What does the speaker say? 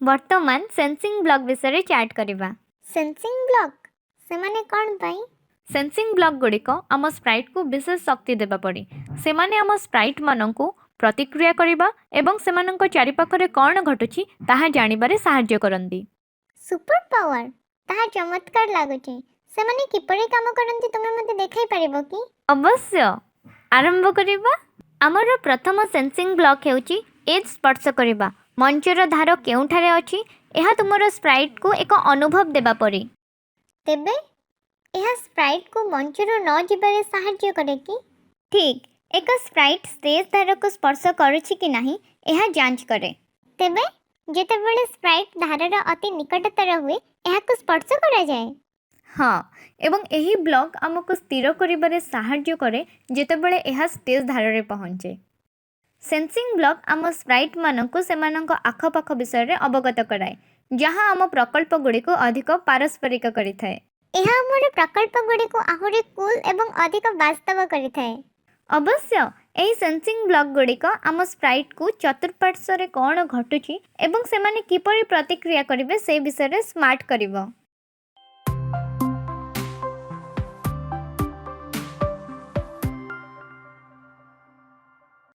ବର୍ତ୍ତମାନ sensing block ବିଷୟରେ ଚାଟ୍ କରିବା। Sensing block? ସେମାନେ କ'ଣ ପାଇଁ? ସେନ୍ସିଂ ବ୍ଲକ୍ ଗୁଡ଼ିକ ଆମ ସ୍ପ୍ରାଇଟ୍କୁ ବିଶେଷ ଶକ୍ତି ଦେବା ପରି। ସେମାନେ ଆମ ସ୍ପ୍ରାଇଟ୍ମାନଙ୍କୁ ପ୍ରତିକ୍ରିୟା କରିବା ଏବଂ ସେମାନଙ୍କ ଚାରିପାଖରେ କ'ଣ ଘଟୁଛି ତାହା ଜାଣିବାରେ ସାହାଯ୍ୟ କରନ୍ତି। Super power! ତାହା ଚମତ୍କାର ଲାଗୁଛି। ସେମାନେ କିପରି କାମ କରନ୍ତି, ତୁମେ ମୋତେ ଦେଖାଇ ପାରିବ କି? ଅବଶ୍ୟ। ଆରମ୍ଭ କରିବା। ଆମର ପ୍ରଥମ ସେନ୍ସିଂ ବ୍ଲକ୍ ହେଉଛି ଏଜ୍ ସ୍ପର୍ଶ କରିବା। ମଞ୍ଚର ଧାର କେଉଁଠାରେ ଅଛି, ଏହା ତୁମର ସ୍ପ୍ରାଇଟ୍କୁ ଏକ ଅନୁଭବ ଦେବା ପରି। ତେବେ ଏହା ସ୍ପ୍ରାଇଟ୍କୁ ମଞ୍ଚରୁ ନ ଯିବାରେ ସାହାଯ୍ୟ କରେ କି? ଠିକ୍। ଏକ ସ୍ପ୍ରାଇଟ୍ ଷ୍ଟେଜ୍ ଧାରକୁ ସ୍ପର୍ଶ କରୁଛି କି ନାହିଁ, ଏହା ଯାଞ୍ଚ କରେ। ତେବେ ଯେତେବେଳେ ସ୍ପ୍ରାଇଟ୍ ଧାରର ଅତି ନିକଟତର ହୁଏ, ଏହାକୁ ସ୍ପର୍ଶ କରାଯାଏ? ହଁ, ଏବଂ ଏହି ବ୍ଲକ୍ ଆମକୁ ସ୍ଥିର କରିବାରେ ସାହାଯ୍ୟ କରେ ଯେତେବେଳେ ଏହା ଷ୍ଟେଜ୍ ଧାରରେ ପହଞ୍ଚେ। ସେନ୍ସିଂ ବ୍ଲକ୍ ଆମ ସ୍ପ୍ରାଇଟ୍ମାନଙ୍କୁ ସେମାନଙ୍କ ଆଖପାଖ ବିଷୟରେ ଅବଗତ କରାଏ, ଯାହା ଆମ ପ୍ରକଳ୍ପଗୁଡ଼ିକୁ ଅଧିକ ପାରସ୍ପରିକ କରିଥାଏ। ଏହା ଆମର ପ୍ରକଳ୍ପଗୁଡ଼ିକୁ ଆହୁରି କୁଲ୍ ଏବଂ ଅଧିକ ବାସ୍ତବ କରିଥାଏ। ଅବଶ୍ୟ। ଏହି ସେନ୍ସିଂ ବ୍ଲକ୍ ଗୁଡ଼ିକ ଆମ ସ୍ପ୍ରାଇଟ୍କୁ ଚତୁଃପାର୍ଶ୍ୱରେ କ'ଣ ଘଟୁଛି ଏବଂ ସେମାନେ କିପରି ପ୍ରତିକ୍ରିୟା କରିବେ ସେ ବିଷୟରେ ସ୍ମାର୍ଟ କରିବ।